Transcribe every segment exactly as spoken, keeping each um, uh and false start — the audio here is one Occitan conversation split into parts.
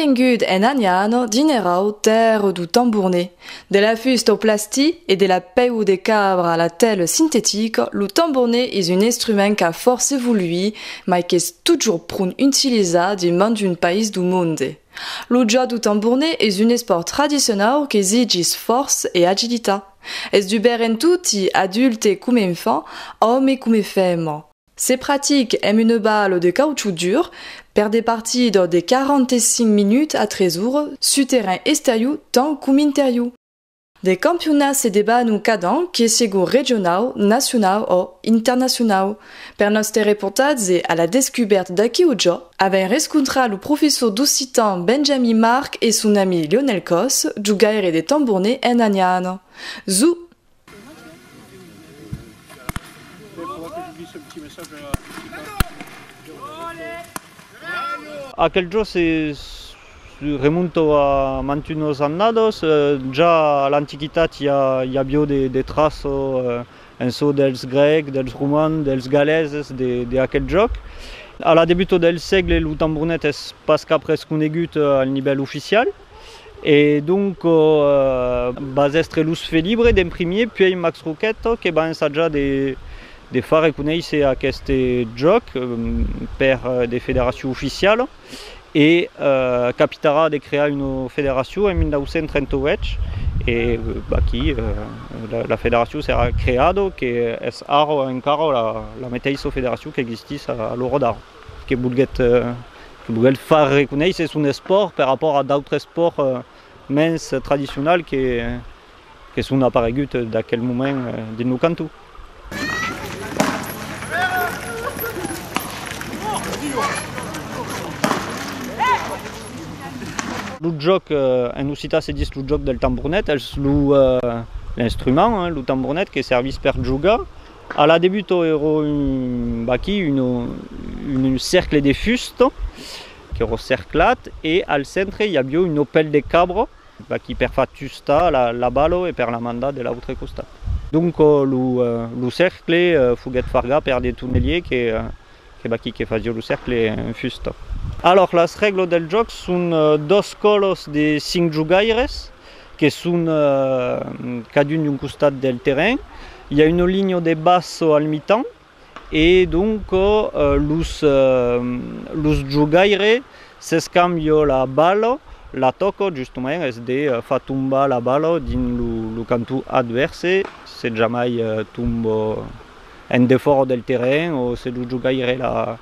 Vengut en Anhana, dins Erau, tèrra dau tambornet. De la fusta au plastic e de la pèu de cabra a la tela sintetica, lo tambornet es un instrument qu'a fòrça evoluït, mai qu'es totjorn pron utilizat dins mantuns païses dau monde. Lo jòc dau tambornet es un espòrt tradicionau qu'esigís fòrça e agilitat. Es dubèrent toti, adulte coma enfant, òme coma femna. Se pratica emb una bala de cauchó dur per de partidas de quaranta-cinc minutas a tres oras sus terren exterior tant coma interior. De campionats se debanon cada an, que siagon regionau, nacionau o internacionau. Per nòste reportatge a la descubèrta d'aqueu jòc, avèm rescontrat lo professor d'occitan Benjamin Marc e son amic Lionel Cos, jogaire de tambornet en Anhana. Zo! Aquel jòc se, se remonta a mantunas annadas. Eh, ja a l'Antiquitat i a, i aviá de, de traças, eh, en çò dels grècs, dels romans, dels galeses, de, de aquel jòc. A la debuta del sègle, lo tambornet es pas cap res conegut, eh, al nivèl oficial. E donc, eh, vas èstre los Felibres d'en primièr, puèi Max Rouquette, que va ensajar de, de far reconéisser aqueste jòc, eh, per, eh, de federacions oficialas, e, eh, capitarà de crear una federacion en mil nòu cents trenta-uèch, e, eh, vaquí, eh, la, la federacion serà creada, que es ara encara la, la meteissa federacion qu'existís a, a l'ora d'ara. Que volguèt, eh, que volguèt far reconéisser son espòrt per rapòrt a d'autres espòrts, eh, mens tradicionals que, que son apareguts d'aquel moment, eh, dins lo canton. Lo jòc, eh, en occitan se ditz lo jòc del tambornet, es lo, eh, l'instrument, eh, lo tambornet que servís per jogar. A la debuta èra un, vaquí, un, un cercle de fusta qu'èra cerclat e al centre i aviá una pèl de cabra, vaquí, per far tustar la, la bala e per la mandar de l'autre costat. Donc, eh, lo, eh, lo cercle, eh, foguèt fargat per de toneliers que, eh, que vaquí, que fasiá lo cercle en fusta. Alòrs, las règlas del jòc son, eh, dos còlas de cinc jogaires que son, eh, cadun d'un costat del terren. I a una linha de basa al mitan e donc, eh, los, eh, los jogaires s'escambian la bala, la tòca, justament, es de, eh, far tombar la bala dins lo, lo canton advèrse, se jamai, eh, tomba en defòra del terren o se lo jogaire la,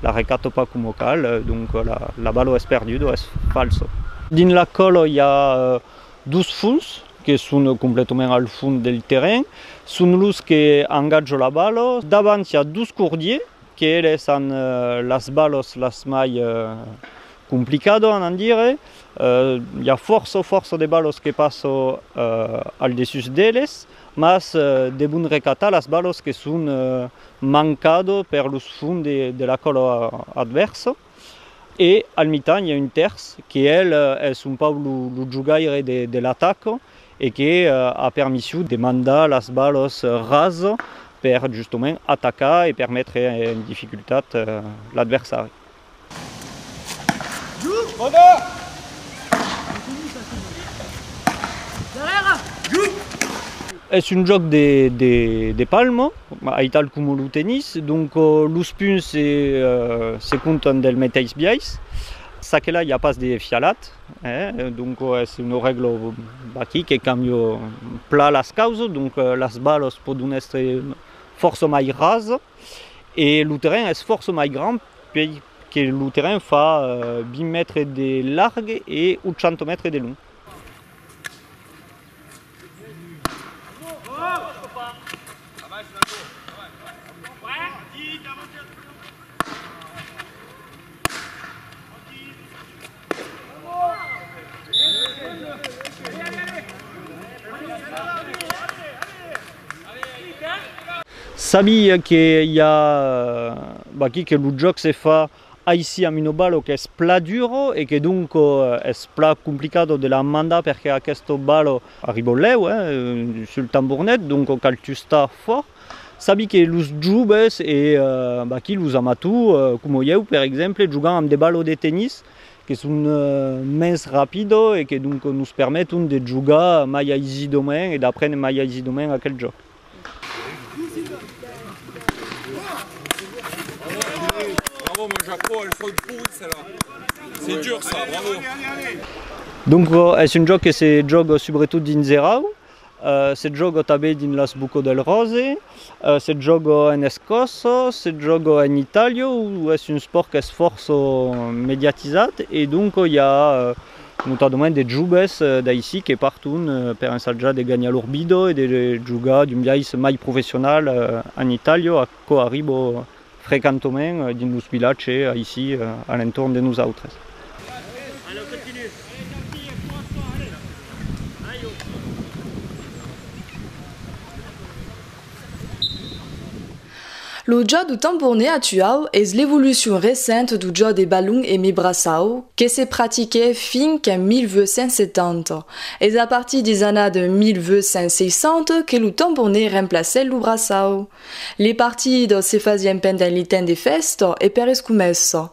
la recapta pas coma cal, eh, donc la, la bala es perduda, es falsa. Dins la còla i a, eh, dos fonds que son completament al fons del terren, son los que engatjan la bala. Davant i a dos cordiers, que eles an, eh, las balas las mai, eh, complicadas, anam dire. Eh, i a fòrça, fòrça de balas que passan, eh, al dessús d'eles, mas, eh, devon recatar las balas que son, eh, mancadas per los fonds de, de la còla advèrsa. E al mitan i a un tèrç que el, eh, es un pauc lo, lo jogaire de, de l'ataca e que, eh, a permission de mandar las balas, eh, rasas per justament atacar e per metre en dificultat, eh, l'adversari. Es un jòc de, de, de palma, aital coma lo tenís, donc, eh, los punts se, eh, se comptan del meteis biais. Çaquelà i a pas de fialat, eh, donc, eh, es una règla vaquí que cambia plan las causas, donc, eh, las balas pòdon èstre fòrça mai rasas e lo terren es fòrça mai grand, puèi que lo terren fa, eh, vint mètres de larg e ochanta mètres de long. Sabi que i a, eh, vaquí, que lo jòc se fa aicí amb una bala qu'es plan dura e que donc, eh, es plan complicat de la mandar perque aquesta bala arriba lèu, eh, sul tambornet, donc cal tustar fòrt. Sabi que los joves e, eh, vaquí, los amators, eh, coma ieu, per exemple, jogam amb de balas de tenís que son, eh, mens rapidas e que donc nos permeton de jogar mai aisidament e d'aprene mai aisidament aquel jòc. Bravo, moi j'approuve, elles sont pourries celles-là. C'est dur ça, bravo. Donc, eh, es un jòc que se jòga subretot dins erau, eh, se jòga tanben dins las Bocas del Ròse, eh, se jòga en Escòcia, se jòga en Itàlia, ont es un espòrt qu'es fòrça mediatizat, e donc i a, eh, notadament de joves, eh, d'aicí que parton, eh, per ensajar de ganhar lor vida e de jogar d'un biais mai professional, eh, en Itàlia, aquò arriba frequentament, eh, dins los vilatges aicí, eh, a l'entorn de nosautres. Lo jòc dau tambornet actuau es l'evolucion recenta dau jòc de balon emé braçau, que se practiquèt fins qu'en mil vuech cents setanta. Es a partir des annadas mil vuech cents seissanta que lo tambornet remplacèt lo braçau. Li partidas se fasián pendent li temps de fèsta e per escomessa.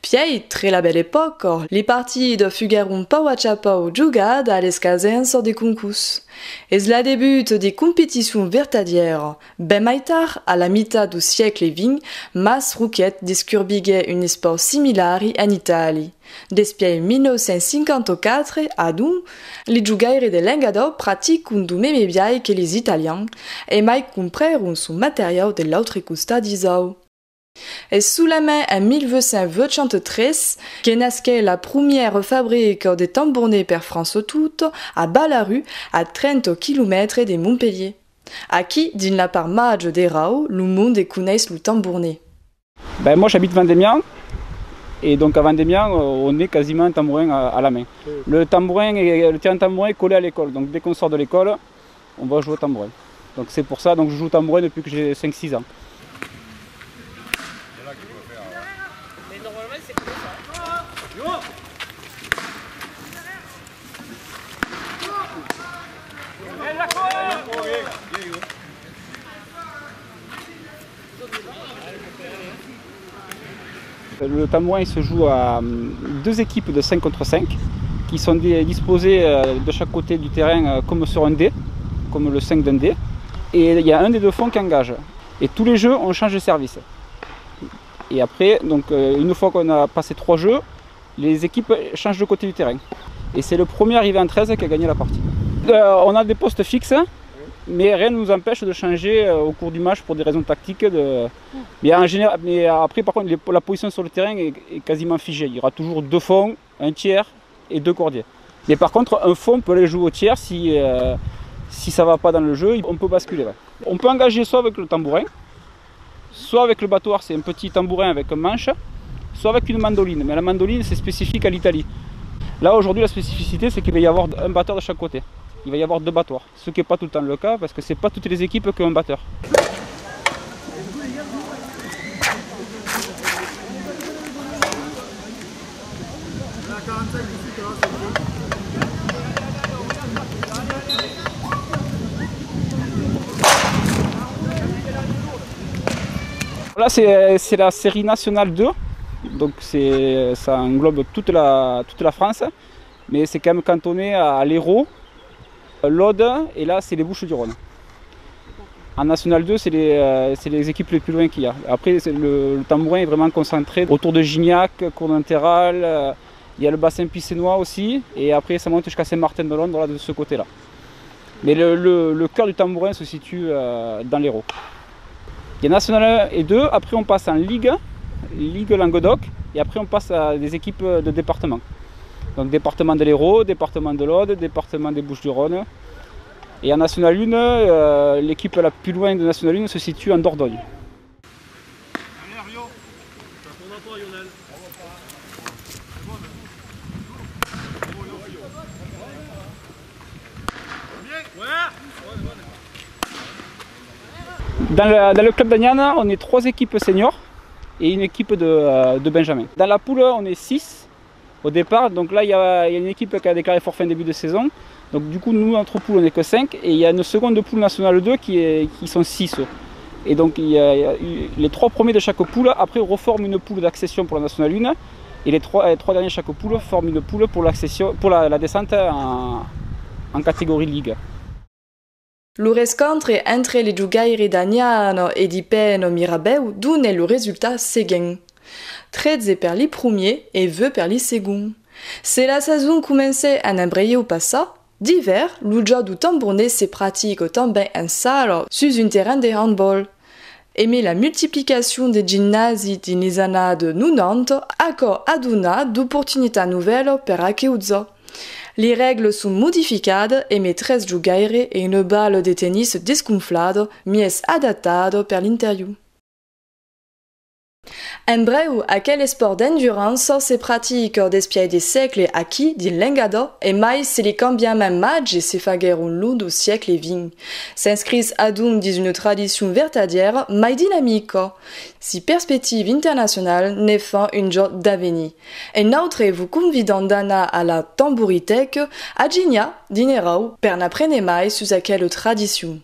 Pièi, tre la Belle Epòca, li partidas fuguèron pauc a cha pauc jogadas a l'escasença de concors. Es la debuta de competicions vertadièras. Ben mai tard, a la mitat dau siècle vint, Mas Rouquet descurbiguèt un espòrt similari en Itàlia. Despièi mil nòu cents cinquanta-quatre, adonc, li jogaires de Lengadòc practicon dau meme biais que lis Italians, e mai comprèron son materiau de l'autre costat dau Isau. Es solament en mil vuech cents vuechanta-tres que nasquèt la promiera fabrica de tambornets per França tota, a Balarus, a trenta quilomètres de Montpelhièr. Aquí, dins la part màger d'Erau, lo monde coneis lo tambornet. Ben, moi j'habite Vendémian, et donc à Vendémian, euh, on est quasiment un tambourin à, à la main. Le tambourin est, le terrain de tambourin est collé à l'école, donc dès qu'on sort de l'école, on va jouer au tambourin. Donc c'est pour ça, donc je joue au tambourin depuis que j'ai cinq six ans. Le tambourin, il se joue à, euh, deux équipes de cinq contre cinq qui sont di-, disposées, euh, de chaque côté du terrain, euh, comme sur un dé, comme le cinq d'un dé. Et il y a un des deux fonds qui engage. Et tous les jeux, on change de service. Et après, donc, euh, une fois qu'on a passé trois jeux, les équipes changent de côté du terrain. Et c'est le premier arrivé en treize qui a gagné la partie. Euh, on a des postes fixes, mais rien ne nous empêche de changer, euh, au cours du match pour des raisons tactiques. De... Mais en général, mais après, par contre, les, la position sur le terrain est, est quasiment figée. Il y aura toujours deux fonds, un tiers et deux courdiers. Mais par contre, un fond peut aller jouer au tiers si, euh, si ça va pas dans le jeu, on peut basculer, ouais. On peut engager soit avec le tambourin, soit avec le battoir, c'est un petit tambourin avec un manche, soit avec une mandoline. Mais la mandoline, c'est spécifique à l'Italie. Là, aujourd'hui, la spécificité, c'est qu'il va y avoir un batteur de chaque côté. Il va y avoir deux battoirs. Ce qui n'est pas tout le temps le cas, parce que c'est pas toutes les équipes qui ont un batteur. Là, c'est, c'est la série nationale deux, donc c'est, ça englobe toute la, toute la France, mais c'est quand même cantonné à l'Hérault, l'Aude, et là, c'est les Bouches-du-Rhône. En National deux, c'est les, euh, c'est les équipes les plus loin qu'il y a. Après, c'est le, le tambourin est vraiment concentré autour de Gignac, Cour-d'Intéral, euh, il y a le bassin pissennois aussi, et après, ça monte jusqu'à Saint-Martin-de-Londres, là, de ce côté-là. Mais le, le, le cœur du tambourin se situe, euh, dans l'Hérault. Il y a National un et deux, après on passe en Ligue, Ligue Languedoc, et après on passe à des équipes de département. Donc département de l'Hérault, département de l'Aude, département des Bouches-du-Rhône. Et en National un, euh, l'équipe la plus loin de National un se situe en Dordogne. Dans le, dans le club d'Aniana, on est trois équipes seniors et une équipe de, euh, de Benjamin. Dans la poule, on est six au départ. Donc là, il y a, il y a une équipe qui a déclaré forfait en début de saison. Donc du coup, nous, entre poules, on n'est que cinq. Et il y a une seconde poule National deux qui est, qui sont six. Et donc, il y a, il y a eu les trois premiers de chaque poule, après, reforment une poule d'accession pour la National un. Et les trois, les trois derniers chaque poule forment une poule pour l'accession, pour la, la descente en, en catégorie Ligue. Lo rescontre entre li jogaires d'Aniana e di Peno Mirabèu dona lo resultat seguent: tretze per li promier e vint per li segond. Se la sason comencèt en embrieu passat, d'ivèrn, lo jòc dau tambornet se practica tanben en sala sus un terren de handbòl. Emé la multiplicacion de gimnasis dins lis annadas nonanta, aquò a donat d'oportunitats novèlas per aqueu jòc. Li règlas son modificadas emé tres jogaires e una bala de tennis desconflada, mièlhs adaptada per l'interior. En brèu, aquel espòrt d'endurança se practica despièi de sègles aquí dins l'Engadòc, e mai se li cambiaments màgers se faguèron los dau sègle vint. S'inscrich adonc dins una tradicion vertadièra mai dinamica, si perspectivas internacionalas ne fan un jòc d'avenir. E nautres vos convidam d'anar a la Tamboritèca a Ginhà, dins Erau, per n'aprene mai sus aquela tradicion.